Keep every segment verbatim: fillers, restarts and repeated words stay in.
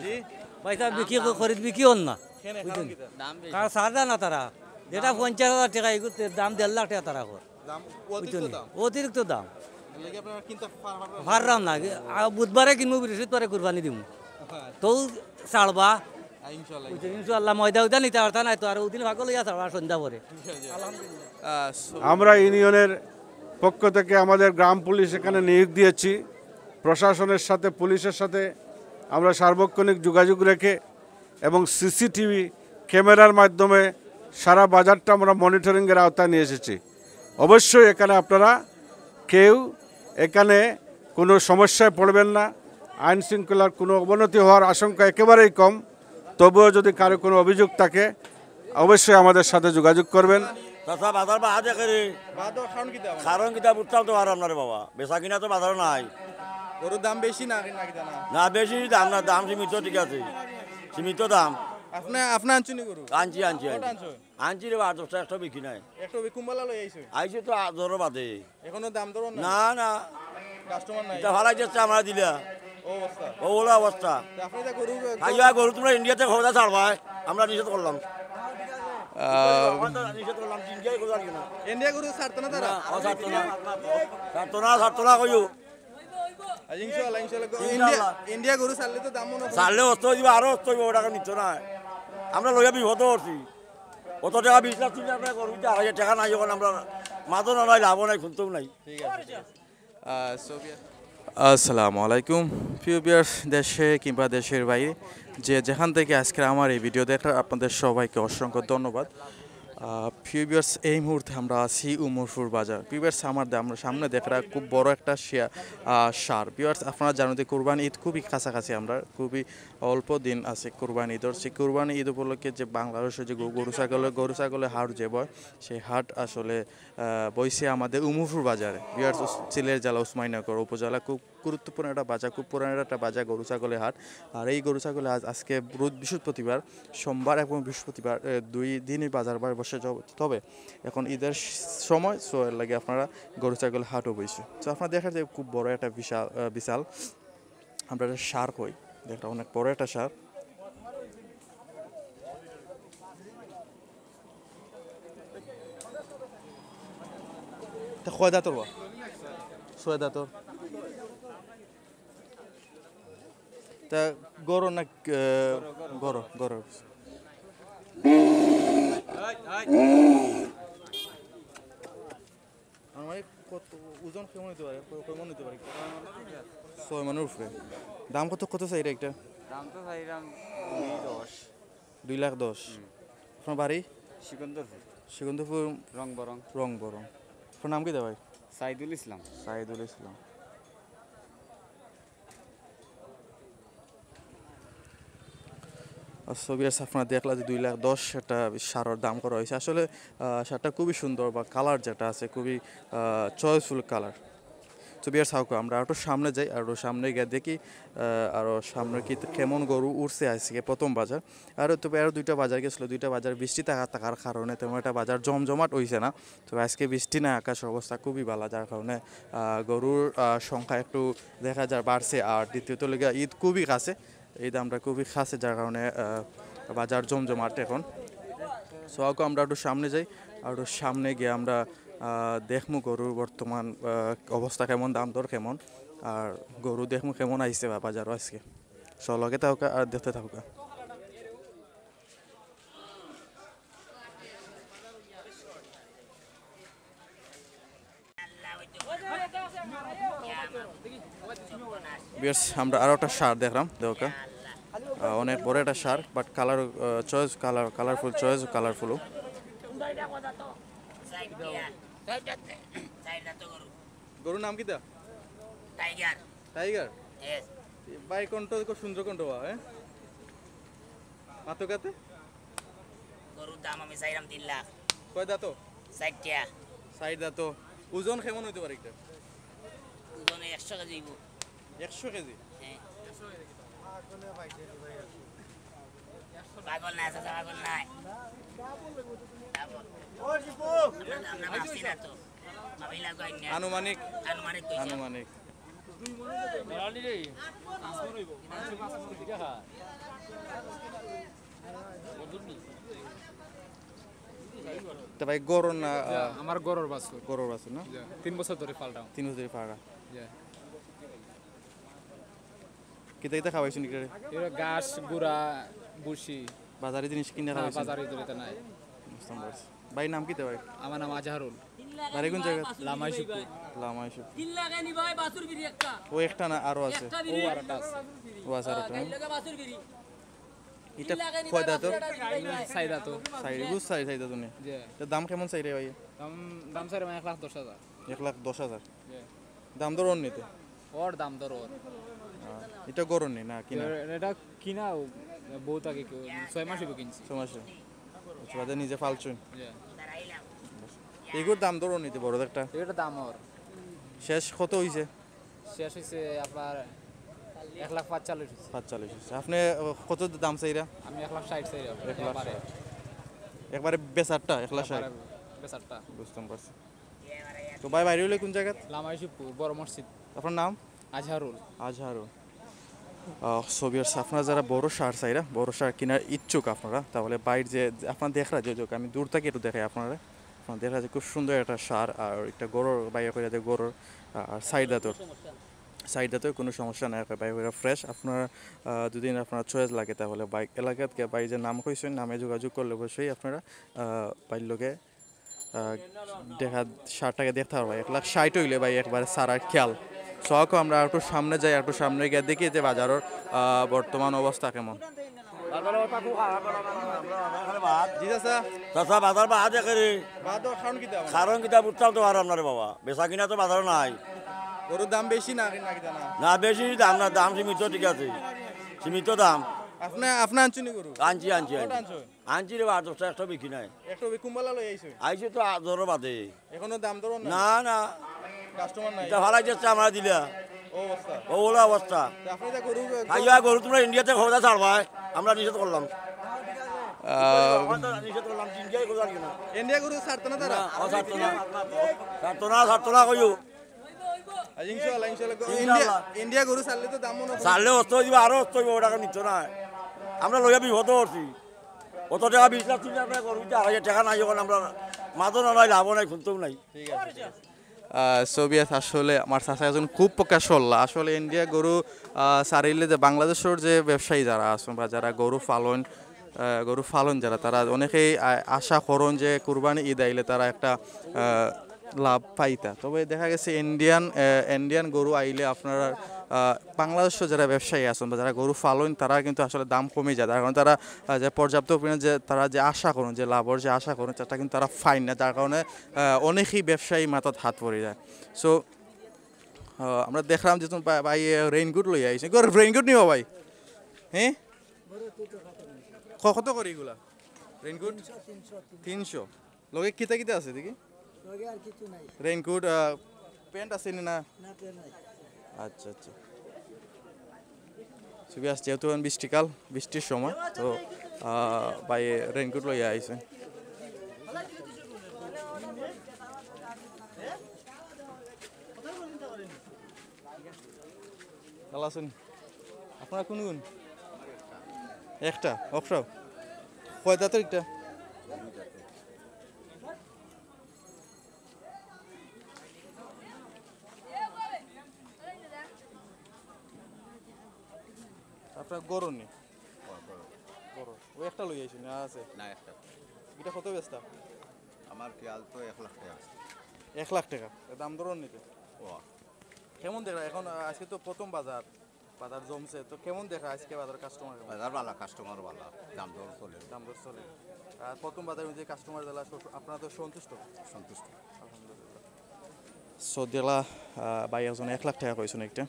জি। ভাই সাহেব, বিক্রি ক-, খরিদ বিক্রি অর না। কেনে, কারণ কিতা? কারণ সাজা না তারা। যেটা পঞ্চাশ হাজার টেকা, এগুর দাম দেড় লাখ টেকা তারা কর। দাম, অতিরিক্ত দাম। অতিরিক্ত দাম। এর লাগি আপনারা কিনতে পার-, পারবেন না। পাররাম না। আ, বুধবারে কিনমু, বৃহস্পতিবারে কুরবানি দিমু। আচ্ছা। তো ছাড়বা। আ, ইনশাআল্লাহ, বুঝছেন, ইনশাআল্লাহ। ইনশাআল্লাহ, ময়দা উদা নিতে পারতা না, তো আর ওদিন ভাগল ইয়া ছাড়বা সন্ধ্যা পরে। আহ, so আমরা ইউনিয়নের পক্ষ থেকে আমাদের গ্রাম পুলিশ এখানে নিয়োগ দিয়েছি। প্রশাসনের সাথে, পুলিশের সাথে আমরা সার্বক্ষণিক যোগাযোগ রেখে এবং সিসিটিভি ক্যামেরার মাধ্যমে সারা বাজারটা আমরা মনিটরিংয়ের আওতায় নিয়ে এসেছি। অবশ্যই এখানে আপনারা কেউ এখানে কোনো সমস্যায় পড়বেন না। আইন শৃঙ্খলার কোনো অবনতি হওয়ার আশঙ্কা একেবারেই কম। তবুও যদি কারো কোনো অভিযোগ থাকে, অবশ্যই আমাদের সাথে যোগাযোগ করবেন। চাচা, বাজার বাদ একেরে। বাদ দেওয়ার কারণ কিতা? কারণ কিতা বুঝতাম তো পারলাম না রে বাবা, বেচা কিনা তো বাজারো নাই। গরুর দাম বেশি না, না কিতা না? না, বেশি দাম না, দাম সীমিত, ঠিক আছে, সীমিত দাম। আপনি, আপনি আনছুনি গরু? আনছি, আনছি, কয়টা আনছি। আনছো? আনছি রে বা, আট দশটা, একটা বিক্রি নাই। একটা বি-, কুম্বালা লই আইছো? আইছে তো আ-, ধরো বাদে। এখনো দাম দর না? না, না। কাস্টমার নাই? এটা ভাড়া যাচ্ছে আমরা দিলা। ও অবস্থা। ও ওলা অবস্থা। তা আপনি তো গরু, খাইয়া গরু তোমরা ইন্ডিয়াতে খোঁজা ছাড়বায়, আমরা নিষেধ করলাম। আহ, আমরা তো নিষেধ করলাম, ইন্ডিয়ায় খোঁজা আর কি না। ইন্ডিয়া গরু ছাড়তো না তারা? না, ও ছাড়তো না। ছাড়তো না, ছাড়তো না কইও। আচ্ছা, ইনশাআল্লাহ, ইনশাআল্লাহ। ইনশাআল্লাহ। ইন্ডিয়া, ইন্ডিয়া গরু ছাড়লে তো দাম মনে হয় ছাড়লে অস্ত হইব, আরো অস্ত হইব, ওটা নিত না। আমরা লইয়া বিপদ করছি। অত টাকা বিশ লাখ তুলে আমরা গরু দিতে আড়াই হাজার টাকা নাই, যখন আমরা মাদন নাই, লাভও নাই, শুনতেও নাই। ঠিক আছে, ঠিক আছে। আহ, so, আসসালামু আলাইকুম। প্রিয় ভিউয়ার্স, দেশে কিংবা দেশের বাইরে যে যেখান থেকে আজকের আমার এই ভিডিও দেখেন, আপনাদের সবাইকে অসংখ্য ধন্যবাদ। আহ, প্রিয় ভিউয়ার্স, এই মুহূর্তে আমরা আছি উমরপুর বাজার। প্রিয় ভিউয়ার্স, আমার দে-, আমরা সামনে দেখরা খুব বড় একটা শিয়া-, আহ, সার। ভিউয়ার্স, আপনারা জানেন যে কুরবানি ঈদ খুবই কাছাকাছি, আমরা খুবই অল্প দিন আছে কুরবানি ঈদর। সেই কুরবানি ঈদ উপলক্ষে যে বাংলাদেশে যে গো-, গরু ছাগলের, গরু ছাগলের হাট যে বয়, সেই হাট আসলে, আহ, বইছে আমাদের উমরপুর বাজারে। ভিউয়ার্স, উস-, সিলেট জেলা উসমানীনগর উপজেলা খুব গুরুত্বপূর্ণ একটা বাজার, খুব পুরান একটা বাজার, গরু ছাগলের হাট। আর এই গরু ছাগলের হাট আজকে রোজ বৃহস্পতিবার, সোমবার এবং বৃহস্পতিবার, এ, দুই দিনই বাজার বার বসে। য-, তবে এখন ঈদের সময়, so এর লাগি আপনারা গরু ছাগলের হাটও বইছে। So আপনারা দেখেন যে খুব বড় একটা বিশাল, আহ, বিশাল আমরা একটা সার কই, দেখরা অনেক বড় একটা সার। তা কয় দাঁতর বা? ছয় দাঁতর। তা গরু না, আহ, গরু, গরু। আমার কত ওজন কেমন হইতে পারে? ক-, কয় মন হইতে পারে? ছয় মনের উপরে। দাম কত, কত চাইরা একটা? দাম তো চাইরাম দুই দশ। দুই লাখ দশ। হুম। আপনার বাড়ি? সিকন্দরপুর। সিকন্দরপুর। রংবরং। রংবরং। আপনার নাম কিতা ভাই? সাইদুল ইসলাম। সাইদুল ইসলাম। আর so ভিউয়ার্স, আপনারা দেখলা যে দুই লাখ দশ একটা সারর দাম করা হয়েছে। আসলে, আহ, সারটা খুবই সুন্দর, বা কালার যেটা আছে খুবই, আহ, চয়েসফুল কালার। So ভিউয়ার্স, হাউকা আমরা আরো সামনে যাই, আরো সামনে গিয়া দেখি, আহ, আরো সামনে কি কেমন গরু উঠছে আজকে প্রথম বাজার। আর তবে আরো দুইটা বাজার গেছিল, দুইটা বাজার বৃষ্টি থাকা, থাকার কারণে তেমন একটা বাজার জমজমাট হইছে না। তবে আজকে বৃষ্টি নাই, আকাশের অবস্থা খুবই ভালো, যার কারণে, আহ, গরুর, আহ, সংখ্যা একটু দেখা যায় বাড়ছে। আর দ্বিতীয়ত লেগে ঈদ খুবই কাছে, ঈদ আমরা খুবই কাছে, যার কারণে, আহ, বাজার জমজমাট এখন। So, আউকা আমরা একটু সামনে যাই, আর একটু সামনে গিয়া আমরা, আহ, দেখমু গরুর বর্তমান, আহ, অবস্থা কেমন, দাম দর কেমন, আর গরু দেখমু কেমন আইছে বা বাজারও আজকে। So, লগে থাকুকা আর দেখতে থাকুকা। ভিউয়ার্স, আমরা আরো একটা সার দেখলাম, দেখো কা। আহ, অনেক বড় একটা সার, but colour, ah, choice, colour, colourful choice, colourful. গরুর নাম কিতা? টাইগার। টাইগার? Yes। ভাই, কণ্ঠ খুব সুন্দর কণ্ঠ বা, হ্যাঁ? মাতো কাতে? গরুর দাম আমি চাইরাম তিন লাখ। কয় দাঁতো? চাইরটা। চাইর দাঁতো। ওজন কেমন হইতে পারে এটা? ওজনে একশো কেজি হইব। একশো কেজি? হ্যাঁ। পাগল না, চাচা, পাগল নাই। আমরা, আমরা মাপছি না তো। মাপিলা কয় না। আনুমানিক? আনুমানিক কইছে। আনুমানিক। তো ভাই, গরুর না, আহ, আমার গরুর বাছুর। গরুর বাছুর না? জি, তিন বছর ধরে পালতাম। তিন বছর ধরে পালরা। জি। কিতা কিতা খাওয়াইছইন ইটারে? ইটা ঘাস, গুড়া, ভুসি। বাজারি জিনিস কিনা খাওয়াইছইন? বাজারি জিনিস তো নাই। বুঝতাম পারছি। ভাই, নাম কিতা ভাই? আমার নাম আজহারুল। বাড়ি কোন জাগাত? লামাই শিবপুর। লামাই শিবপুর। তিন লাখ আনি ভাই, বাছুর ফিরি একটা। ও একটা না, আরো আছে? একটা ফিরি। ও আরেকটা আছে। ও আছে আরেকটা, হ্যাঁ? গাইল লাগা বাছুর ফিরি। ইটা কয় দাঁতর? চাইর দাঁতর। চাইর, বুঝ চাইর, চাইর দাঁতর নি? জি। তো দাম কেমন চাইরা ভাই? দাম, দাম চাইরা মানে এক লাখ দশ হাজার। এক লাখ দশ হাজার? জি। দাম দর অর নি তো? ওর দাম দর ওর। আহ, ইটা গরুর নি না কিনা? এ-, এটা কিনা, ও, বহুত আগে কি-, ছয় মাস হইব কিনছি। ছয় মাস হইব। আচ্ছা, বাদে নিজে পালছইন? জি। এগুর দাম দর অর নি তো বড় একটা? এটা দাম ওর। শেষ কত হইছে? শেষ হইছে আপনার এক লাখ পাঁচচল্লিশ হইছে। পাঁচচল্লিশ হইছে। আপনি, আহ, কত দাম চাইরা? আমি এক লাখ ষাট চাইরা। এক লাখ ষাট। একবারে বেচারটা এক লাখ ষাট? একবারে বেচারটা। বুঝতাম পারছি। তো ভাই, বাড়ি হইলে কোন জায়গাত? লামাই শিবপুর, বড় মসজিদ। আপনার নাম? আজহারুল। আজহারুল। আহ, so viewers, আপনারা যারা বড় সার চাইরা, বড় সার কেনার ইচ্ছুক আপনারা, তাহলে ভাইর যে, যে আপনারা দেখরা যে, যে আমি দূর থাকি একটু দেখাই আপনারা, আপনারা দেখরা যে খুব সুন্দর একটা সার, আর একটা গরুর, ভাইয়ে কইরা যে গরুর, আহ, চাইর দাঁতর, চাইর দাঁতর কোনো সমস্যা নাই, ভাইয়ে কইরা fresh। আপনারা, আহ, যদি আপনার choice লাগে, তাহলে ভাই এলাকাত গিয়া ভাই যে নাম কইছইন, নামে যোগাযোগ করলে অবশ্যই আপনারা, আহ, ভাইর লগে আহ, দেখা, সারটাকে দেখতে পারবা। এক লাখ ষাট হইলে ভাই একবারে সারার খেয়াল। So, আউক্কা আমরা একটু সামনে যাই, একটু সামনে গিয়া দেখি যে বাজারর, আহ, বর্তমান অবস্থা কেমন। জি চাচা। চাচা, বাজার বাদ দেখে রে। বাদ দেওয়ার কারণ কিতা? কারণ কিতা বুঝতাম তো পারলাম না রে বাবা, বেচা কিনা তো বাজারো নাই। গরুর দাম বেশি না, না কিতা না? না, বেশি দাম না, দাম সীমিত, ঠিক আছে, সীমিত দাম। আপনি, আপনি আনছইন নি গরু? আনছি, আনছি, কয়টা আনছি। আনছইন? আনছি রে বা, আট দশটা, একটা বিকি নাই। একটা বি-, কুম্বালা লই আইছো? আইছে তো আ-, ধরো বাদে। এখনো দাম ধরো না? না, না। কাস্টমার নাই? এটা ভাড়া যাচ্ছে আমরা দিলা। ও অবস্থা। ও ওলা অবস্থা। তা আপনি তো গরু, আইয়া গরু তোমরা ইন্ডিয়াতে খোঁজা ছাড়বায়, আমরা নিষেধ করলাম। আহ, আমরা তো নিষেধ করলাম, ইন্ডিয়ায় খোঁজা নিয়ে না। ইন্ডিয়া গরু ছাড়তো না তারা? না, ও ছাড়তো না। ছাড়তো না, ছাড়তো না কইও। আচ্ছা, ইনশাআল্লাহ, ইনশাআল্লাহ। ইন্ডিয়া, ইনশাআল্লাহ। ইন্ডিয়া গরু ছাড়লে তো দাম মনে হয়। ছাড়লে অস্ত হইব, আরো অস্ত হইব, ওটা নিত না। আমরা লইয়া বিপদে পড়ছি। অত টাকা, বিশ লাখ, তিরিশ লাখ টাকা গরু, চার হাজার টাকা নাই, যখন আমরা মাঝে না নাই, লাভও নাই, শুনতেও নাই। ঠিক আছে, ঠিক আছে। আহ, so viewers, আসলে আমার চাচা একজন খুব প্রকাশ হল্লা। আসলে ইন্ডিয়া গরু, আহ, ছাড়িলে যে বাংলাদেশর যে ব্যবসায়ী যারা আছেন বা যারা গরু পালন, আহ, গরু পালন যারা, তারা অনেকেই আ-, আশা করন যে কুরবানি ঈদ আইলে তারা একটা, আহ, লাভ পাইতা। তবে দেখা গেছে ইন্ডিয়ান, আহ, ইন্ডিয়ান গরু আইলে আপনারা, আহ, বাংলাদেশর যারা ব্যবসায়ী আছেন বা যারা গরু পালন, তারা কিন্তু আসলে দাম কমে যায়। তার কারণ তারা, আহ, যে পর্যাপ্ত পরিমাণে যে তারা যে আশা করন, যে লাভর যে আশা করন, সেটা কিন্তু তারা পাইন না। যার কারণে, আহ, অনেকেই ব্যবসায়ী মাথাত হাত পড়ে যায়। So, আহ, আমরা দেখলাম যে তুমি ভাই, ভাই, আহ, রেইনকোট লইয়া আইছে। গরু রেইনকোট নিবা ভাই? হ্যাঁ? ক-, কত করি এগুলা? রেইনকোট? তিনশো, তিনশো, তিনশো। তিনশো। লগে কিতা কিতা আছে দেখি? লগে আর কিছু নাই। রেইনকোট, আহ, প্যান্ট আছে নি না? না, প্যান্ট নাই। আচ্ছা, আচ্ছা। So viewers, যেহেতু এখন বৃষ্টিকাল, বৃষ্টির সময়, তো, আহ, ভাই রেইনকোট লইয়া আইছে। ভালা আছইন? আপনার কোন গুণ? একটা, অক্ষ। কয় দাঁতর একটা? আপনার গরু নি? গরু। ওই একটা লই আইছি, না আছে? না, একটা। এটা কত বেচতা? আমার খেয়াল তো এক লাখ টাকা। এক লাখ টাকা? এ দাম দর অর নি তো? ও। কেমন দেখা এখন? আহ, আজকে তো প্রথম বাজার, বাজার জমছে, তো কেমন দেখা আজকে বাজার কাস্টমার কেমন? বাজার ভালা, কাস্টমার ভালা, দাম দর চলে। দাম দর চলে। আর প্রথম বাজার অনুযায়ী কাস্টমার দিলা, সব-, আপনারা তো সন্তুষ্ট? সন্তুষ্ট। আলহামদুলিল্লাহ। So দিলা, আহ, ভাই একজন এক লাখ টাকা কইছেন একটা।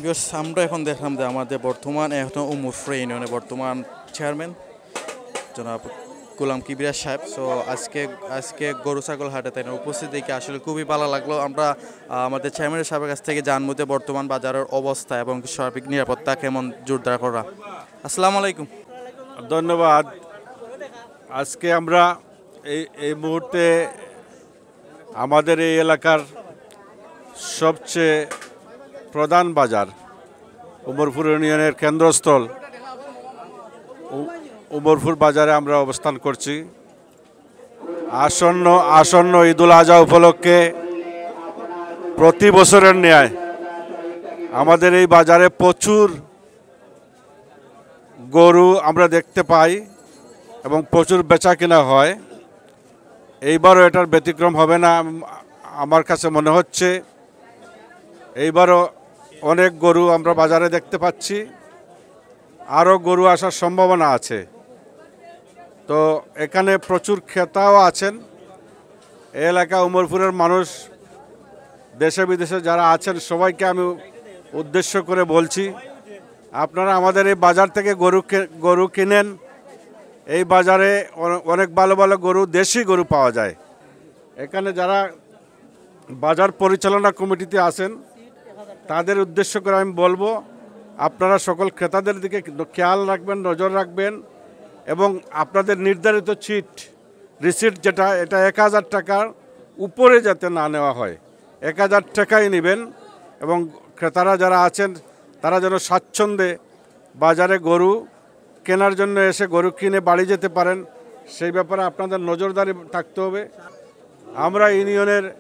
ভিউয়ার্স, আমরা এখন দেখলাম যে আমাদের বর্তমান এখন উমরপুর ইউনিয়নের বর্তমান চেয়ারম্যান জনাব গোলাম কিবরিয়া সাহেব। সো আজকে আজকে গরু ছাগল হাটে তাই উপস্থিত দেখে আসলে খুবই ভালো লাগলো। আমরা আহ, আমাদের চেয়ারম্যানের সাহেবের কাছ থেকে জানবো যে বর্তমান বাজারের অবস্থা এবং সার্বিক নিরাপত্তা কেমন জোরদার করা। আসসালামু আলাইকুম। ধন্যবাদ। আজকে আমরা এই এই মুহূর্তে আমাদের এই এলাকার সবচেয়ে প্রধান বাজার, উমরপুর ইউনিয়নের কেন্দ্রস্থল উ- উমরপুর বাজারে আমরা অবস্থান করছি। আসন্ন আসন্ন ঈদুল আজহা উপলক্ষে প্রতি বছরের ন্যায় আমাদের এই বাজারে প্রচুর গরু আমরা দেখতে পাই এবং প্রচুর বেচা কিনা হয়। এইবারও এটার ব্যতিক্রম হবে না আম- আমার কাছে মনে হচ্ছে। এইবারও অনেক গরু আমরা বাজারে দেখতে পাচ্ছি, আরও গরু আসার সম্ভাবনা আছে। তো এখানে প্রচুর ক্রেতাও আছেন। এই এলাকা উমরপুরের মানুষ, দেশে বিদেশে যারা আছেন, সবাইকে আমি উদ্দেশ্য করে বলছি, আপনারা আমাদের এই বাজার থেকে গরু কে- গরু কিনেন। এই বাজারে অ- অনেক ভালো ভালো গরু, দেশি গরু পাওয়া যায়। এখানে যারা বাজার পরিচালনা কমিটিতে আছেন, তাদের উদ্দেশ্য করে আমি বলবো, আপনারা সকল ক্রেতাদের দিকে কিন্তু খেয়াল রাখবেন, নজর রাখবেন এবং আপনাদের নির্ধারিত চিট, রিসিট যেটা, এটা এক হাজার টাকার উপরে যাতে না নেওয়া হয়, এক হাজার টাকাই নেবেন। এবং ক্রেতারা যারা আছেন, তারা যেন স্বাচ্ছন্দ্যে বাজারে গরু কেনার জন্য এসে গরু কিনে বাড়ি যেতে পারেন, সেই ব্যাপারে আপনাদের নজরদারি থাকতে হবে। আমরা ইউনিয়নের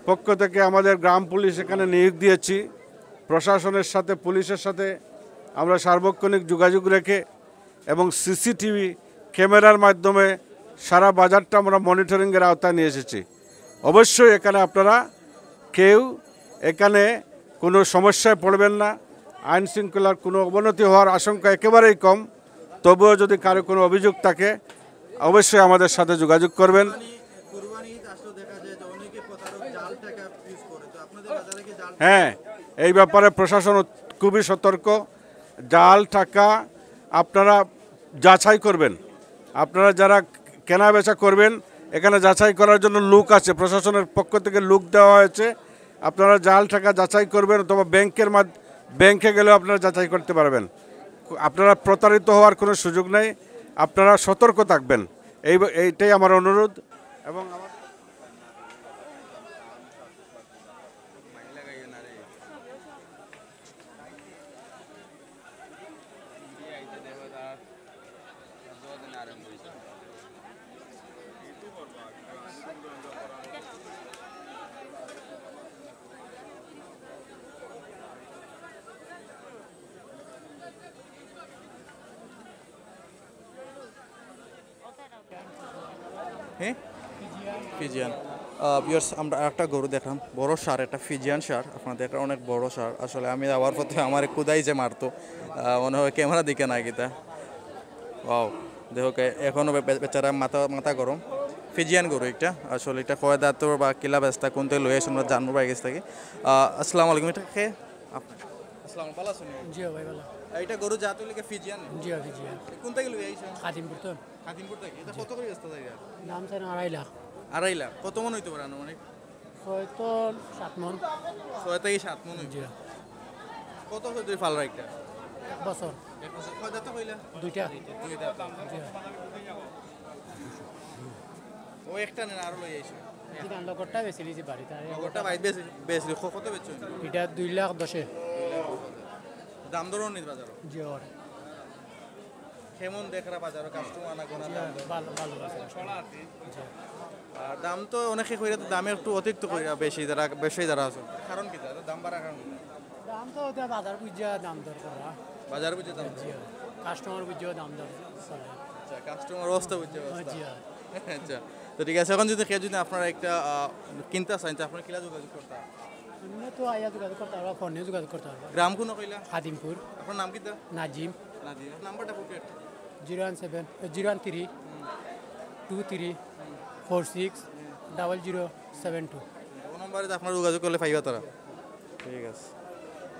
পক্ষ থেকে আমাদের গ্রাম পুলিশ এখানে নিয়োগ দিয়েছি। প্রশাসনের সাথে, পুলিশের সাথে আমরা সার্বক্ষণিক যোগাযোগ রেখে এবং সিসিটিভি ক্যামেরার মাধ্যমে সারা বাজারটা আমরা মনিটরিংয়ের আওতায় নিয়ে এসেছি। অবশ্যই এখানে আপনারা কেউ এখানে কোনো সমস্যায় পড়বেন না। আইন শৃঙ্খলার কোনো অবনতি হওয়ার আশঙ্কা একেবারেই কম। তবুও যদি কারো কোনো অভিযোগ থাকে, অবশ্যই আমাদের সাথে যোগাযোগ করবেন। কুরবানি ঈদ আসলে দেখা যায় যে অনেকে প্রতারক জাল টাকা ইউজ করে, তো আপনাদের বাজারে কি জাল হ্যাঁ, এই ব্যাপারে প্রশাসন অত- খুবই সতর্ক। জাল টাকা আপনারা যাচাই করবেন। আপনারা যারা কেনা বেচা করবেন, এখানে যাচাই করার জন্য লোক আছে, প্রশাসনের পক্ষ থেকে লোক দেওয়া হয়েছে। আপনারা জাল টাকা যাচাই করবেন অথবা ব্যাংকের মাধ- ব্যাংকে গেলেও আপনারা যাচাই করতে পারবেন। আপনারা প্রতারিত হওয়ার কোনো সুযোগ নেই। আপনারা সতর্ক থাকবেন, এই এইটাই আমার অনুরোধ। এবং আমার হ্যাঁ, ফিজিয়ান। ভিউয়ার্স, আমরা একটা গরু দেখলাম, বড় সার, একটা ফিজিয়ান সার। আপনারা দেখেন, অনেক বড় সার। আসলে আমি আওয়ার পথে আমার কুদাই যে মারতো, আহ, মনে হয় ক্যামেরা দিকে না কিতা। ওয়াও, দেখো কে, এখনো বে- বে- বেচারা মাথা মাথা গরম। ফিজিয়ান গরু একটা, আসলে এটা কয় দাঁতর বা কিলা বেস্তা কোন থেকে লই আসে আমরা জানবো ভাই কাছ থেকে। আহ, আসসালামু আলাইকুম, এটা কে? আপনার। আসসালাম, ভালো আছেন? জি ভাই, ভালো। এটা গরু জাত হইলে কি ফিজিয়ান? জি ভাই, জি ভাই। কোন থেকে লই আইছেন? খাদিমপুর তো। খাদিমপুর থেকে। এটা কত করে বেচতে চাই? দাম চাই আড়াই লাখ। আড়াই লাখ। কত মন হইতে পারে আনুমানিক? হয়তো সাত মন। ছয় থেকে সাত মন হইতে। জি। কত হইতে পারে ফালরা একটা? এক বছর। এক বছর। কয় দাঁত হইলা? দুইটা। দুই দাঁত। জি। ও একটা নেন, আরো লই আইছো। জি না, লগরটা বেশি লিছি বাড়িতে। আর ওটা ভাই বেশ বেশ কত বেচছো? এটা দুই লাখ দশে। দাম দরও নিত বাজারো। জি ওর। কেমন দেখরা বাজারো কাস্টমার না কোনা দাম দর? ভালো, ভালো আছে। আর দাম তো অনেকে কইরা তো দামে একটু অতিরিক্ত কইরা বেশি যারা বেশি যারা আছে। কারণ কি দাদা? দাম বাড়ার কারণ কি? দাম তো ওটা বাজার বুঝিয়া দাম দর করা। বাজার বুঝে দাম? জি। কাস্টমার বুঝিয়া দাম দর চলে। আচ্ছা, কাস্টমার অবস্থা বুঝে অবস্থা। জি। আচ্ছা, তো ঠিক আছে। এখন যদি কেউ যদি আপনারা একটা আহ, কিনতে চান, তো আপনারা কিলা যোগাযোগ করতে? এমনি তো আইয়া যোগাযোগ করতে পারবা, ফোনে যোগাযোগ করতে পারবা। গ্রাম কোন কইলা? খাদিমপুর। আপনার নাম কিতা? নাজিম। নাজিম। নাম্বারটা copy? Zero one seven, zero one three, two three, four six, double zero, seven two. ও নম্বরে তো আপনারা যোগাযোগ করলে পাইবা তারা। ঠিক আছে।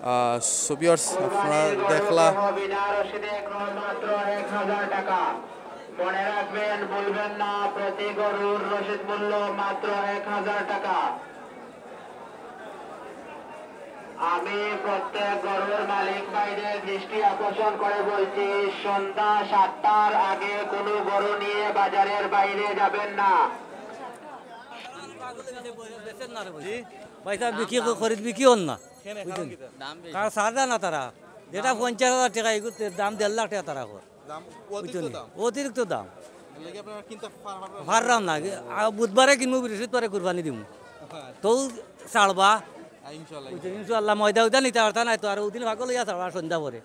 আহ, so viewers, আপনারা দেখলা। বিনা রসিদে ক্রয় মাত্র এক হাজার টাকা। মনে রাখবেন, ভুলবেন না, প্রতি গরুর রসিদ মূল্য মাত্র এক হাজার টাকা। আমি প্রত্যেক গরুর মালিক ভাইদের দৃষ্টি আকর্ষণ করে বলছি, সন্ধ্যা সাতটার আগে কোনো গরু নিয়ে বাজারের বাইরে যাবেন না। ভাই সাহেব, বিক্রি ক-, খরিদ বিক্রি অর না। কারণ সাজা না তারা, যেটা পঞ্চাশ হাজার টাকা, এগুলো দাম দেড় লাখ টাকা তারা কর। দাম বুঝছো অতিরিক্ত নি? দাম। অতিরিক্ত দাম। এর লাগি আপনারা কিনতে পারবেন না। পারলাম না। আ, বুধবারে কিনবো, বৃহস্পতিবারে কুরবানি দিমু। তো ছাড়বা। আহ, ইনশাআল্লাহ। বুঝছো, ইনশাআল্লাহ ময়দা উদা নিতে পারতা নাই তো, আর ওদিন ভাগল ইয়া ছাড়বা সন্ধ্যা পরে।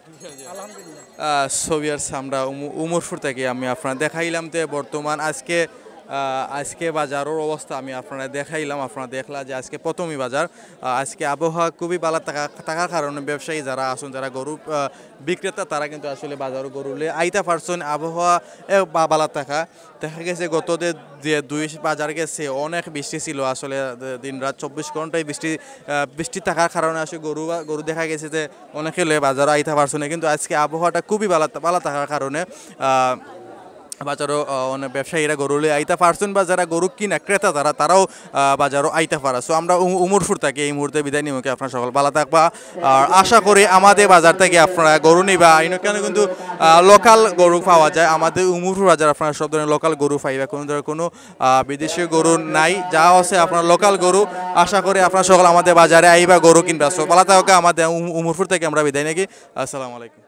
আহ, so viewers, আমরা উমু- উমরপুর থাকি, আমি আপনারা দেখাইলাম যে বর্তমান আজকে, আহ, আজকে বাজারর অবস্থা আমি আপনারা দেখাইলাম। আপনারা দেখলা যে আজকে প্রথমই বাজার, আহ, আজকে আবহাওয়া খুবই ভালা থাকা, থাকার কারণে ব্যবসায়ী যারা আছইন, যারা গরু, আহ, বিক্রেতা, তারা কিন্তু আসলে বাজারো গরু লইয়া আইতা পারছইন। আবহাওয়া, এ, বা-, ভালা থাকা, দেখা গেছে গত দে-, যে দুই বাজার গেছে অনেক বৃষ্টি ছিল আসলে, দে-, দিন রাত চব্বিশ ঘন্টাই বৃষ্টি, আহ, বৃষ্টি থাকার কারণে আসলে গরু বা-, গরু দেখা গেছে যে অনেকে লইয়া বাজারো আইতা পারছইন না, কিন্তু আজকে আবহাওয়াটা খুবই ভালা, ভালা থাকার কারণে, আহ, বাজারো, আহ, অনেক ব্যবসায়ীরা গরু লইয়া আইতা পারছইন বা যারা গরু কিনা ক্রেতা তারা, তারাও, আহ, বাজারো আইতা পারা। So আমরা উ-, উমরপুর থাকি এই মুহূর্তে বিদায় নিমু কি, আপনারা সকল ভালা থাকবা। আর আশা করি আমাদের বাজার থাকি আপনারা গরু নিবা, এখানে কিন্তু, আহ, লোকাল গরু পাওয়া যায়। আমাদের উমরপুর বাজার আপনারা সব ধরনের লোকাল গরু পাইবা, কোনো ধরনের কোনো, আহ, বিদেশি গরু নাই, যা আছে আপনার লোকাল গরু। আশা করি আপনারা সকল আমাদের বাজারে আইবা, গরু কিনবা। So ভালা থাকবা, আমাদের উম- উমরপুর থাকি আমরা বিদায় নাকি। আসসালামু আলাইকুম।